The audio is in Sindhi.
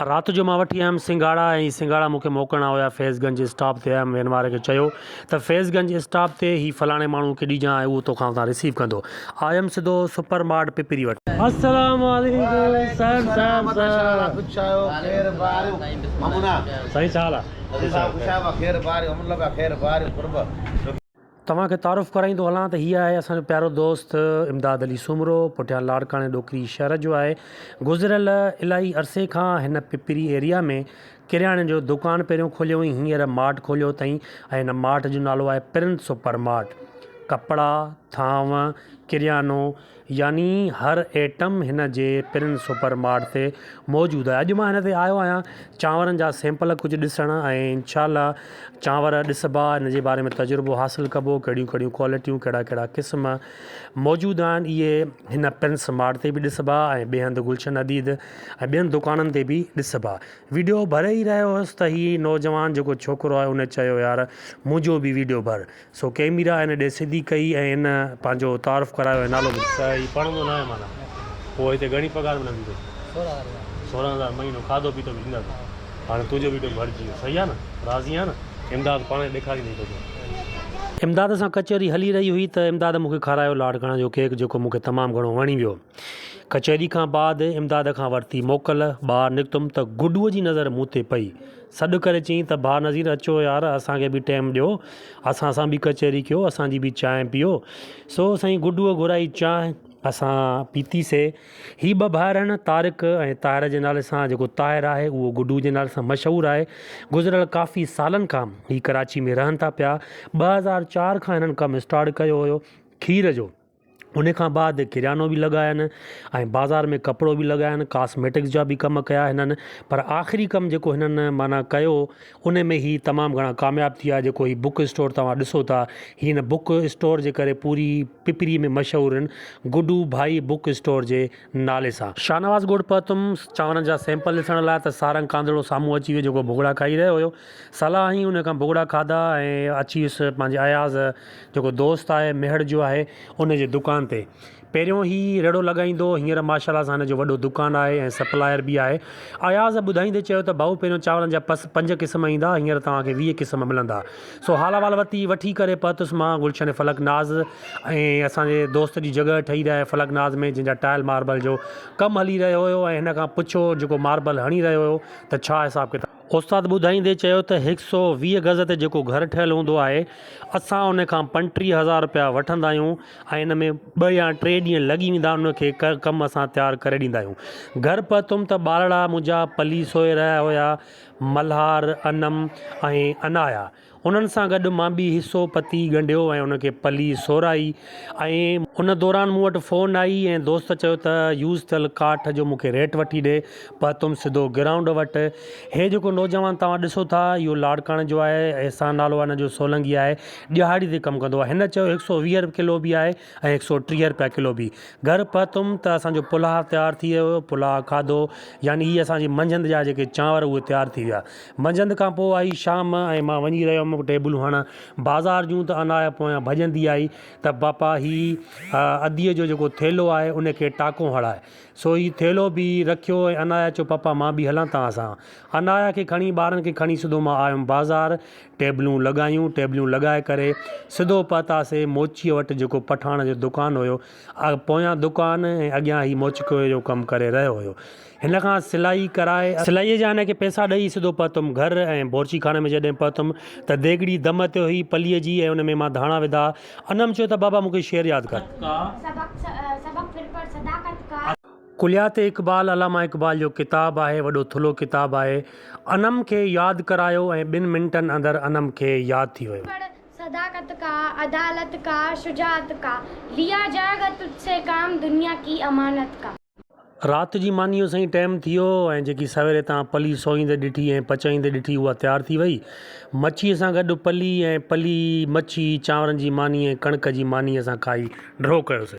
رات جو مان وٺي آيم سنگهاڙا ۽ سنگهاڙا مون کي موڪلڻا هيا فيض گنج اسٽاپ تي آيم وين واري کي چيو ته فيض گنج اسٽاپ تي هي فلاڻي ماڻهو کي ڏجان ۽ اهو توکان اتان رسيو ڪندو. آيم سڌو سپر مارٽ پپري وٽ. السلام عليڪم سر سر سر سائين ڇا حال آ. توهان کي تعارف ڪرائيندو هلان ته هي آهي اسان جو پيارو دوست امداد علي سومرو پٺيان لاڙڪاڻي ڏوڪري شهر جو آهي گذريل الاهي عرصي کان هن پپري ايريا ۾ ڪرياڻي جو دڪان پهريون کوليو هئين هينئر مارٽ کوليو اٿئين ۽ هن مارٽ جو نالو آهي پرنس سپر مارٽ ڪپڙا ٿانو ڪريانو يعني هر ايٽم هن جي پرنس سپر مارٽ تي موجود آهي. اڄ مان هن تي آيو آهيان چانورن جا سيمپل ڪجهه ڏسڻ ۽ انشاء الله چانور ڏسبا ان جي باري ۾ تجربو حاصل ڪبو ڪهڙيون ڪهڙيون ڪوالٽيون ڪهڙا ڪهڙا قسم موجود آهن اهي هن پرنس مارٽ تي به ڏسبا ۽ ٻئي هنڌ گلشن حديد ۽ ٻين دڪانن تي به ڏسبا. ويڊيو ڀري ئي رهيو هوس ته هي نوجوان جيڪو ڇوڪرو آهي ان چيو يار منهنجو به ويڊيو ڀر. سو ڪئميرا هن ڏي سڌي ڪئي ۽ هن پنهنجو تعارف ڪرايو ۽ نالو ٻڌايو. ته هي پڙهندو ناهي معنيٰ پوء هتي گهڻي پگهار ملندي اٿس؟ 16 هزار مهينو کاڌو پيتو به ڏيندا اٿس. هاڻي تنهنجو ويڊيو ڀرجي ويو صحيح آهي نه راضي آهين نه؟ امداد پاڻ ئي ڏيکاريندئي توکي. امداد سان ڪچهري هلي رهي هئي ته امداد مون کي کارايو لاڙڪاڻي جو ڪيڪ جيڪو مون کي تمام گهڻو وڻي ويو. ڪچهري کان بعد امداد کان ورتي موڪل، ٻاهر نڪتم ته گڊوء جي نظر مون تي پئي. سڏ ڪري چيائين ته ڀاء نذير اچو يار اسان کي به ٽيم ڏيو، اسان سان به ڪچهري ڪيو، اسان جي به چانهه پيئو. سو سائين گڊوء گهرائي چانهه، اسان پيتي سي. هي ٻه ڀائر آهن طارق ۽ طاهر جي نالي سان، جيڪو طاهر آهي اهو گڊو جي نالي سان مشهور آهي. گذريل ڪافي سالن کان هي ڪراچي ۾ رهن ٿا پيا. 2004 کان هنن ڪم اسٽارٽ ڪيو هيو کير جو. ان کان بعد ڪريانو به لڳاين ۽ بازار ۾ ڪپڙو به لڳاين ڪاسميٽڪس جا به ڪم ڪيا هنن پر آخري ڪم جيڪو هنن معنيٰ ڪيو ان ۾ هي تمام گهڻا ڪامياب ٿي ويا جيڪو هي بڪ اسٽور توهان ڏسو ٿا هي هن بڪ اسٽور جي ڪري پوري پپري ۾ مشهور آهن گڊو ڀائي بڪ اسٽور جي نالي سان. شاهنواز ڳوٺ پهتم چانورن جا سيمپل ڏسڻ لاء ته سارنگ ڪانڌڙو سامهون اچي ويو جيڪو ڀڳڙا کائي رهيو هيو صلاح هنئي ان کان ڀڳڙا کاڌا ۽ اچي ويس پنهنجي اياز جيڪو دوست آهي ميهڙ جو آهي ان جي دڪان تي پهريون هي ريڙهو لڳائيندو هو هينئر ماشاء الله سان هن جو وڏو دڪان آهي ۽ سپلائر به آهي اياز ٻڌائيندي چيو ته ڀائو پهريون چانورن جا پس پنج قسم ايندا هينئر توهان کي 20 قسم ملندا سو حال احوال وتي وٺي ڪري پهتس مان گلشن فلڪ ناز ۽ اسان جي دوست جي جڳهه ٺهي رهي آهي فلڪ ناز ۾ جنهن جا ٽائل ماربل جو ڪم هلي رهيو هيو ۽ هن کان پڇيو جيڪو ماربل هڻي رهيو هيو ته ڇا حساب ڪتاب استاد ٻڌائيندي چيو ته هڪ سو 20 گز تي جيڪو گهر ٺهيل هوندو آهي اسان ان کان 35 هزار رپيا وٺندا آهيون ۽ ان ۾ ٻه يا ٽي ڏينهن لڳي ويندا آهن ان کي ڪم اسان تيار ڪري ڏيندا آهيون. گهر پهتم ته ٻارڙا منهنجا پلي سوئي رهيا هيا، ملهار، انم ۽ عنايا. انهن سان گڏ مان به حصو پتي ڳنڍيو ۽ ان کي پلي سورائي ۽ ان دوران مون وٽ فون آئي ۽ دوست چيو ته يوز ٿيل ڪاٺ جو مون کي ريٽ وٺي ڏي پهتم سڌو گرائونڊ وٽ هي جيڪو نوجوان توهان ڏسو ٿا اهو لاڙڪاڻي جو آهي احسان نالو آهي ان جو سولنگي آهي ڏهاڙي تي ڪم ڪندو آهي هن چيو هڪ سو 20 رپيا ڪلو به آهي ۽ هڪ سو 30 رپيا ڪلو به گهر پهتم ته اسان جو پلاء تيار ٿي ويو پلاء کاڌو يعني هي اسان جي منجهند جا جيڪي چانور اهي تيار ٿي ويا منجهند کان پوء آئي شام ۽ مان وڃي رهيو هيم ٽيبلون هڻڻ بازار جون ته عنايا پويان ڀڄندي آئي ته باپا هي اديء جو جيڪو ٿيلهو آهي ان کي ٽاڪو هڻاء. سو هي ٿيلهو به رکيو ۽ عنايا چيو پاپا مان به هلان توهان سان. عنايا کي کڻي ٻارن کي کڻي سڌو مان آيم بازار ٽيبلون لڳايون ٽيبلون لڳائي ڪري سڌو پهتاسي موچيء وٽ جيڪو پٺاڻ جو دڪان هيو پويان دڪان ۽ اڳيان هي موچڪوء جو ڪم ڪري رهيو هيو. هن کان سلائي ڪرائي، سلائيء جا هن کي پئسا ڏئي سڌو پهتم گهر ۽ بورچي خاني ۾ جڏهن پهتم ته ديڳڙي دم تي هئي پليء جي ۽ ان ۾ مان ڌاڻا وڌا. انم چيو ته بابا مون کي شعر ياد ڪر. ڪليات اقبال علامه اقبال جو ڪتاب آهي، وڏو ٿلهو ڪتاب آهي. انم کي ياد ڪرايو ۽ ٻن منٽن اندر انم کي ياد ٿي ويو. صداقت ڪا، عدالت ڪا، شجاعت ڪا، ليا جائي گا تجھ سي ڪام دنيا ڪي امانت ڪا. رات جي مانيء جو سائين ٽيم ٿي ويو ۽ جيڪي سويري تان پلي سوئيندي ڏٺي ۽ پچائيندي ڏٺي اها تيار ٿي وئي. مڇيء سان گڏ پلي ۽ پلي مڇي چانورن جي ماني ۽ ڪڻڪ جي مانيء سان کائي ڍرو ڪيوسين.